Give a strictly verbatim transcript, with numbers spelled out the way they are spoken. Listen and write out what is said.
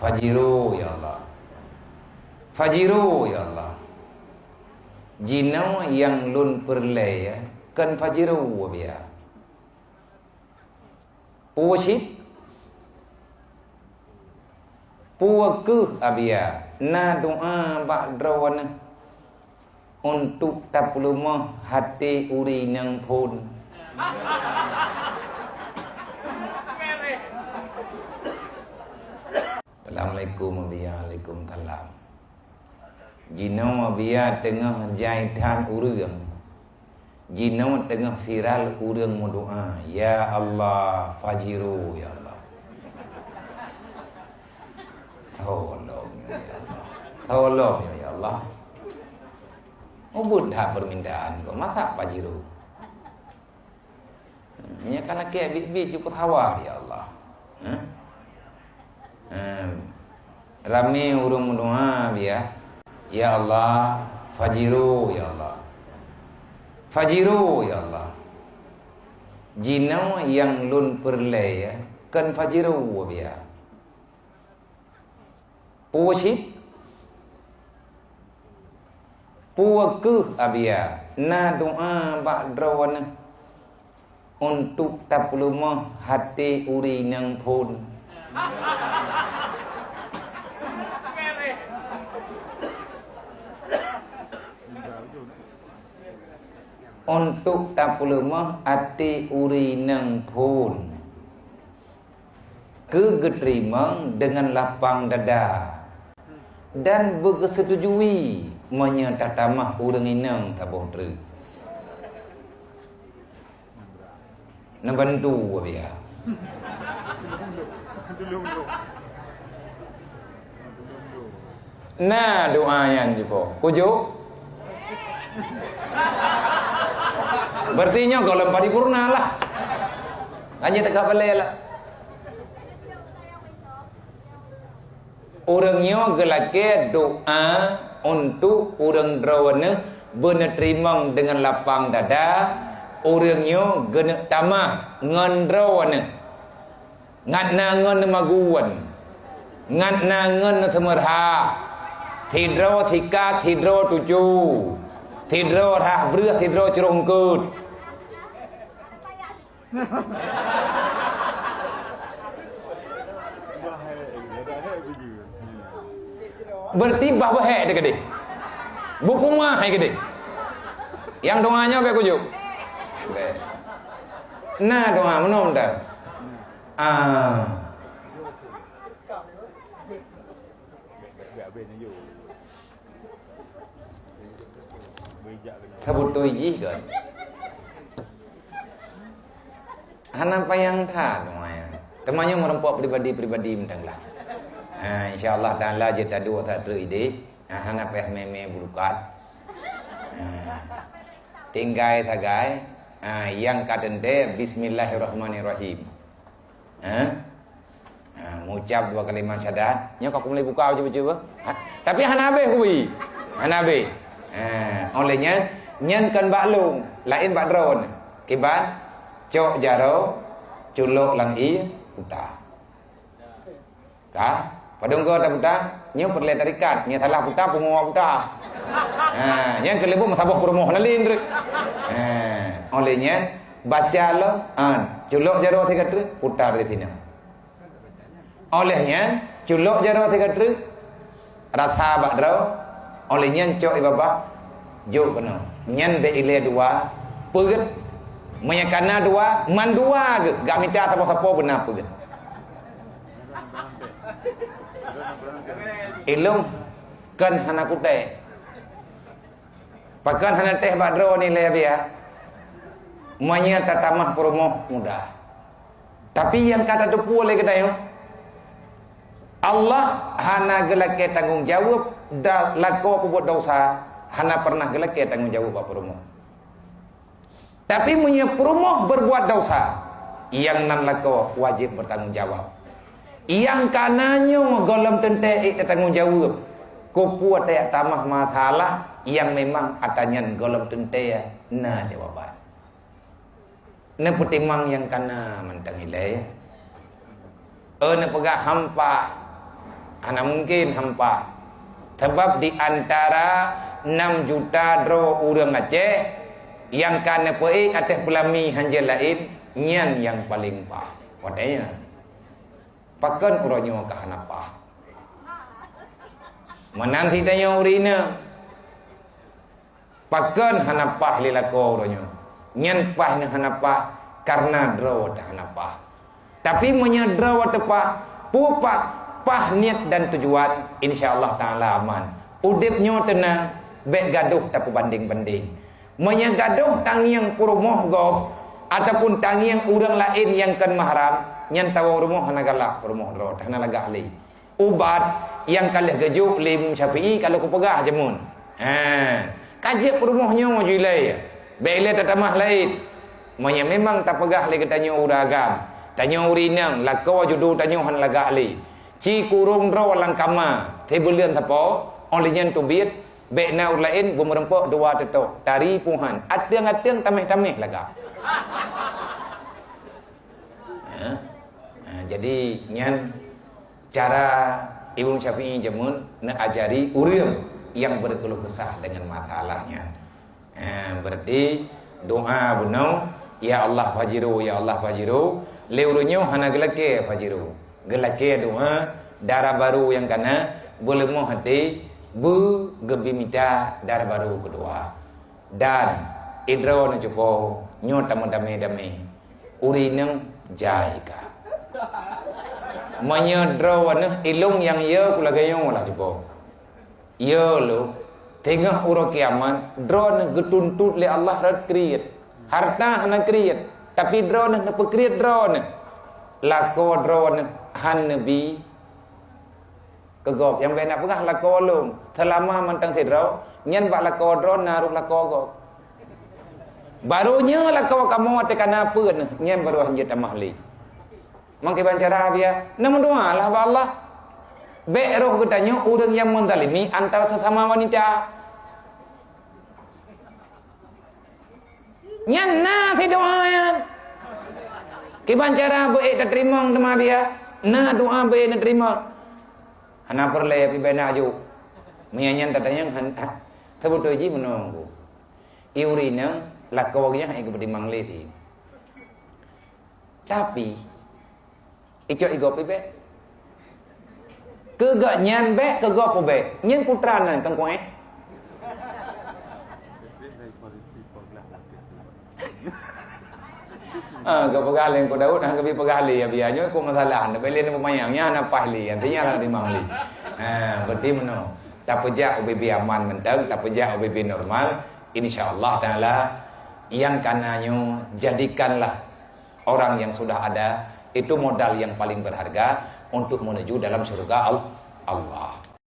Pajero, ya Allah. Pajero, ya Allah. Jinoe nyang lôn peureulée, ya, kon Pajero, Abiya. Peue cit? Peue keuh, Abiya? Na doa bak droeneuh untuk tapeuleumah até ureuëng nyang phon. Assalamualaikum, Abiya. Waalaikumsalam. Jinoe, Abiya, teungoh jai that ureuëng. Jinoe teungoh viral ureuëng meudoa, "Ya Allah, Pajero, ya Allah." Tolong, ya Allah. Tolong, ya Allah. Ubit that permintaan ko, masa Pajero? Nyan ka lakée biet-biet jipeusawa, ya Allah. Hah? Ehm, ramé ureuëng meudoa, Abiya, "Ya Allah, Pajero, ya Allah. Pajero, ya Allah." Jinoe nyang lôn peureulée, ya, kon Pajero, Abiya. Peue cit? Peue keuh, Abiya? Na doa bak droeneuh untuk tapeuleumah até ureuëng nyang phon. Untuk tapeuleumah até ureuëng nyang phon. Keu geuteurimong deungon lapang dada dan beugeuseutujui meunyoe tatamah ureuëng inong saboh treuk. Neubantu, Abiya. Na doa nyan jipo. Kujok. Berarti nyoe gohlom paripurna lah. Hanya tegak balai lah. Ureuëng nyoe geulakée doa untuk ureuëng droeneuh beuneuteurimong deungon lapang dada, ureuëng nyoe geuneuk tamah ngon droeneuh. Ngat na ngon neumagun, ngat na ngon neuseumeurhah, sidroe sikat, sidroe tucu, sidroe rhah breueh, sidroe crueng eungkot. Berarti bah beuhek teuh keudeh. Bukuma hai keudeh. Nyang doa nyoe bèk kujok. Bèk. Na doa meunoe dah. Ah. Sabutôi jih kan. Hana payang that, teuma nyoe meureumpok pribadi-pribadi mantong lah. Ha, insya Allah Taala jeuet taduek that treuk idéh. Ha, hana payah mè-mè bulukat. Ha. Tinggai sagai, ha, nyang ka teuntèe, bismillahirrahmanirrahim. Ha? Ha, ngucap dua kalimat syahadat. Nyoe ka kumulai buka bacut-bacut bah. Ha? Tapi hana habéh kubri. Hana habéh. Ha, oleh nyan, nyan kon bak lôn, laén bak droeneuh. Kiban, cok jaroe, culok lam ié, puta. Ka? Padum goe taputa, nyoe peureulèe tarikat, nyoe salah puta, pungo puta. Ha, nyan keuleubuk meusaboh peurumoh na lé treuk. Ha, oleh nyan, baca lom, ha, culok jaroe sigoe treuk, puta dari sinoe. Oleh nyan, culok jaroe sigoe treuk, rasa bak droe, oleh nyan cok i babah, jok keunoe. Nyan bèk ilèe dua, peuet. Meunyo kana dua, mandua geuh, gak mita sapo-sapo beuna peuet. Ilôn kon hana kutéh. Pakon hana teuh bak droeneuh lé biasa? Meunyo tatamah peurumoh mudah. Tapi nyang ka tateupeue lé geutanyoe, Allah hana geulakèe tanggong jaweueb da-, lakoe peubuet desya, hana peureunah geulakèe tanggong jaweueb bak peurumoh. Tapi meunyo peurumoh berbuat desya, nyang nan lakoe wajéb bertanggung jawab. Nyang kana nyoe gohlom teuntèe ék tatanggong jaweueb, keupeue tajak tamah masalah nyang memang atra nyan gohlom teuntèe na jawaban. Neupeutimang nyang kana mantong ilèe. Oh, neupeugah hampa. Hana mungken han paih. Sabab di antara nam juta droe ureuëng Aceh nyang ka neupeuék ateueh peulami hanjeuet laén, nyan nyang paleng paih. Watée nyan, pakon uroe nyoe ka hana paih? Meunan cit tanyoe ureuëng inong. Pakon hana paih lé lakoe uroe nyoe? Nyan paih nyan hana paih kareuna droe teuh hana paih. Tapi meunyoe droe teuh paih, peue paih, paih niet dan tujuan, insya Allah Taala aman. Udeb nyoe teunang, bék gadoh tapeubandeng-bandeng. Meunyoe gadoh tangieng peurumoh gob ataupun tangieng ureuëng laén nyang kon mahram, nyan tawoe rumoh hana galak peurumoh droe teuh, hana lagak lé. Ubat nyang ka lheueh geujok lé Imam Syafi'i ka lheueh kupeugah jameun. Ha, ka jeuet peurumoh nyoe ju ilée. Bék ilée tatamah laén. Meunyoe memang tapeugah lé geutanyoe ureuëng agam, tanyoe ureuëng inong, lakoe judo tanyoe hana lagak lé. Ci kurong droe lam kama, sibuleuen sapo, óh lheueh nyan teubiet, bék na ureuëng laén beumeureumpok dua teutôk, tari puhan, ateueng-ateueng taméh-taméh lagak. Ha? Ha, jadi nyan cara Imam Syafi'i jameun neuajari ureuëng nyang berkeluh kesah dengan masalah nyan. Ha, berarti doa bunoe, "Ya Allah fajiru, ya Allah fajiru." Lé ureuëng nyoe hana geulakée fajiru. Geulakée doa dara barô nyang kana, beuleumoh até, beu geubi mita dara barô keudua. Dan idroe neucupo nyoe tamong damé-damé. Ureuëng inong jai ka. Meunyoe droeneuh ilong nyang yo ku lagée nyoe lah cupo. Yo lo, teungoh uroe kiamat, droeneuh geutuntot lé Allah rot kriet. Harta hana kriet, tapi droeneuh neupeukriet droeneuh. Lakoe droeneuh han neubi keu gob, nyang bék na peugah lakoe lôn, seulama mantong sidroe, nyan bak lakoe droe na rôh lakoe gob. Barô nyoe lakoe kamoe teuka na peue neuh, nyan barô hanjeuet tamah lé. Mangke ban cara biya, na meudoa lah bak Allah. Bék roh geutanyoe ureuëng nyang meuzalimi antara sesama wanita. Nyan na sidroe nyan. Kiban cara beuék tateurimong teuma biya, na doa beuék neuteurimong. Hana peureulée pih bak na aju. Meunyan nyan tatanyong han, ha, teubeutôi jih meunoe. I ureuëng inong lakoe geuh nyang hai geupeutimang lé sih. Tapi, icok igob pih bék. Keu gobnyan bék, keu gob pih bék. Nyan putra nan kang kuéh. Ah, geupeugah lé Teungku Daud, han geubi peugah lé, ya, biya nyoe ku masalah, na bele na peumanyang, nyan na paih lé, artinya lah dimang lé. Ha, berarti meunoe. Tapeujak ubé-bé aman mantong, tapeujak ubé-bé normal, insya Allah Taala, nyang kana nyoe jadikanlah orang yang sudah ada, itu modal yang paling berharga untuk menuju dalam syurga Al-, Allah.